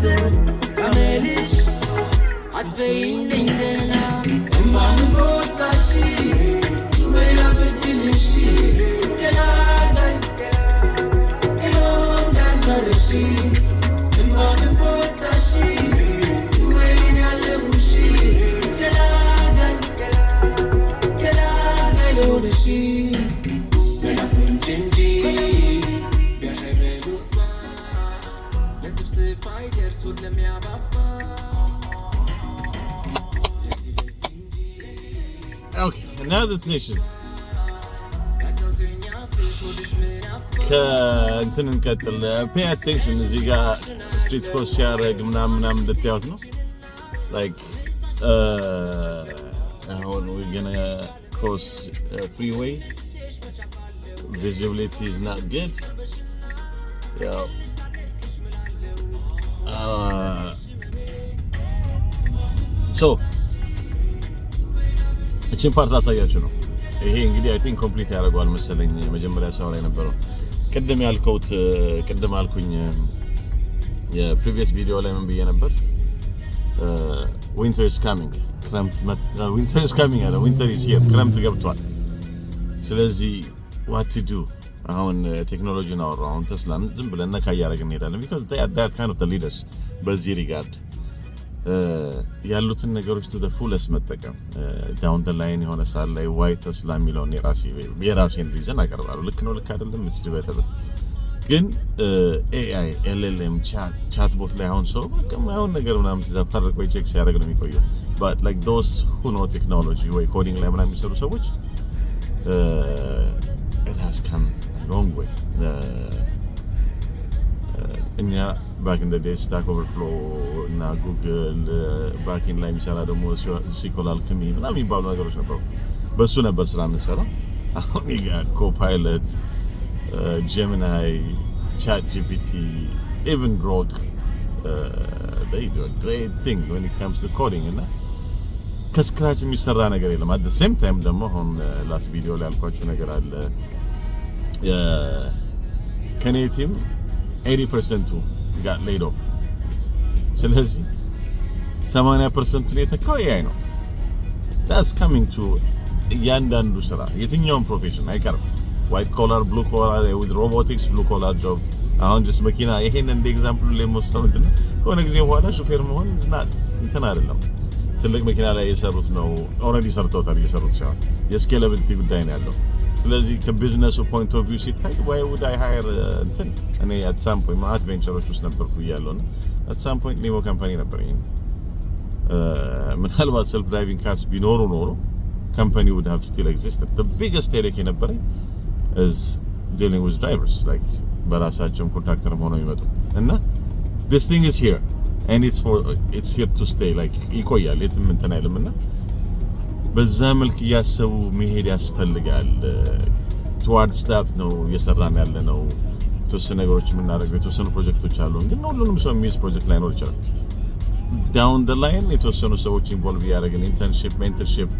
ሰው አመልሽ አትበይልኝ ደህና እማምን ቦታሽ ቱበላ ብርድልሽ ገላጋይ ብሎ እንዳሰርሽ እማምን ቦታሽ ቱበይን ያለሁሽ ገላጋይ ገላጋይ ልሆንሽ መላኩንች እንጂ ቢያሻይ በሉባ ለስብስብ አይደርሱት ለሚያባባ ለዚህ ለዚህ እንጂ Okay, another station. ያጫውተኛ ፍሽ ሆድሽ ምን አባ ከእንትን እንቀጥል። Pay attention፣ እዚህ ጋር street cross ሲያደርግ ምናምን ምናምን እንድታዩት ነው። Like አሁን we're gonna cross freeway. Visibility is not good. ያው so እችን part ላሳያችሁ ነው። ይሄ እንግዲህ I think complete ያደርገዋል መሰለኝ መጀመሪያ ሳወራ የነበረው ቅድም ያልከውት ቅድም አልኩኝ የ previous ቪዲዮ ላይ ምን ብዬ ነበር? Winter is coming፣ ክረምት፣ winter is coming አለ። Winter is here፣ ክረምት ገብቷል። ስለዚህ what to do? አሁን ቴክኖሎጂን አወራሁ። አሁን ተስላን ዝም ብለን ነካ እያደረግን እንሄዳለን because they are kind of the leaders በዚህ regard። ያሉትን ነገሮች to the fullest መጠቀም down the line የሆነ ሰዓት ላይ why ተስላ የሚለውን የራሴን reason አቀርባለሁ። ልክ ነው ልክ አይደለም it's debatable። ግን AI፣ LLM፣ chatbot ላይ አሁን ሰው በቃ የማይሆን ነገር ምናምን ሲዘፈርቅ ወይ check ሲያደርግ ነው የሚቆየው። But like those who know technology ወይ coding ላይ ምናምን የሚሰሩ ሰዎች it has come a long way። እኛ back in the day Stack Overflow እና Google backend ላይ የሚሰራ ደግሞ SQLAlchemy ምናምን የሚባሉ ነገሮች ነበሩ። በሱ ነበር ስራ የምንሰራው። አሁን Copilot፣ Gemini፣ ChatGPT፣ even Grok, they do a great thing when it comes to coding እና ከ scratch የሚሰራ ነገር የለም። At the same time ደግሞ አሁን last ቪዲዮ ላይ ያልኳችሁ ነገር አለ። ከኔ team 80%ቱ got laid off። ስለዚህ 80%ቱን የተካው AI ነው። That's coming to እያንዳንዱ ስራ፣ የትኛውም profession አይቀርም። White collar፣ blue collar፣ with robotics blue collar job። አሁን just መኪና ይሄን እንደ example ላይ የምወስደው ምንድን ነው፣ ከሆነ ጊዜ በኋላ ሹፌር መሆን እንትን አይደለም። ትልቅ መኪና ላይ የሰሩት ነው። Already ሰርተውታል። እየሰሩት ሳይሆን የ scalability ጉዳይ ነው ያለው። ስለዚህ ከ business ኡ point of view ሲታይ why would I hire እንትን? እኔ at some point ማአት venture ኦች ውስጥ ነበርኩ እያለሁ እና at some point limo company ነበረኝ። ምናልባት self driving cars ቢኖሩ ኖሮ company would have still existed። The biggest headache የነበረኝ is dealing with drivers, like በራሳቸውም contractor ሆነው የሚመጡ እና this thing is here and it's here to stay, like ይቆያል፣ የትም እንትን አይልም እና በዛ መልክ እያሰቡ መሄድ ያስፈልጋል። Towards that ነው እየሰራን ያለ ነው። የተወሰኑ ነገሮች የምናደርገው የተወሰኑ ፕሮጀክቶች አሉ፣ ግን ሁሉንም ሰው የሚይዝ ፕሮጀክት ላይኖር ይችላል። Down the line የተወሰኑ ሰዎች involve እያደረግን internship፣ mentorship፣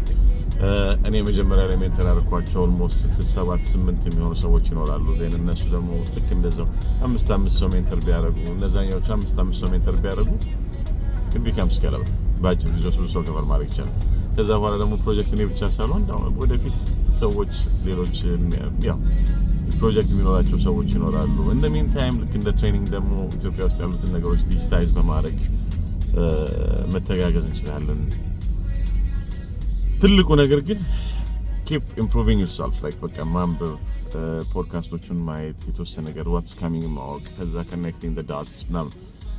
እኔ መጀመሪያ ላይ mentor ያደረኳቸው almost ስድስት፣ ሰባት፣ ስምንት የሚሆኑ ሰዎች ይኖራሉ። Then እነሱ ደግሞ ልክ እንደዛው አምስት አምስት ሰው mentor ቢያደርጉ፣ እነዛኛዎቹ አምስት አምስት ሰው mentor ቢያደርጉ becomes scalable። በአጭር ጊዜ ውስጥ ብዙ ሰው cover ማድረግ ይቻላል። ከዛ በኋላ ደግሞ ፕሮጀክት እኔ ብቻ ሳልሆን ወደፊት ሰዎች ሌሎች ያው ፕሮጀክት የሚኖራቸው ሰዎች ይኖራሉ። In the meantime ልክ እንደ training ደግሞ ኢትዮጵያ ውስጥ ያሉትን ነገሮች digitize በማድረግ መተጋገዝ እንችላለን። ትልቁ ነገር ግን keep improving yourself, like በቃ ማንበብ፣ ፖድካስቶቹን ማየት፣ የተወሰነ ነገር what's coming ማወቅ፣ ከዛ connecting the dots ምናምን።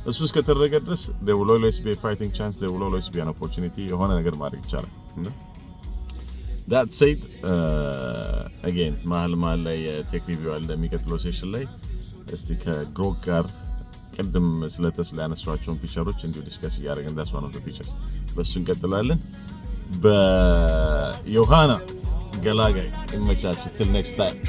እሱ እስከተደረገ ድረስ there will always be a fighting chance, there will always be an opportunity። የሆነ ነገር ማድረግ ይቻላል። That said, again መሀል መሀል ላይ የ tech review አለ። የሚቀጥለው session ላይ እስቲ ከ Grok ጋር ቅድም ስለ ተስላ ያነሷቸውን feature ኦች እንዲሁ discuss እያደረግን፣ that's one of the features፣ በእሱ እንቀጥላለን። በዮሃና ገላጋይ ይመቻችሁ። Till next time.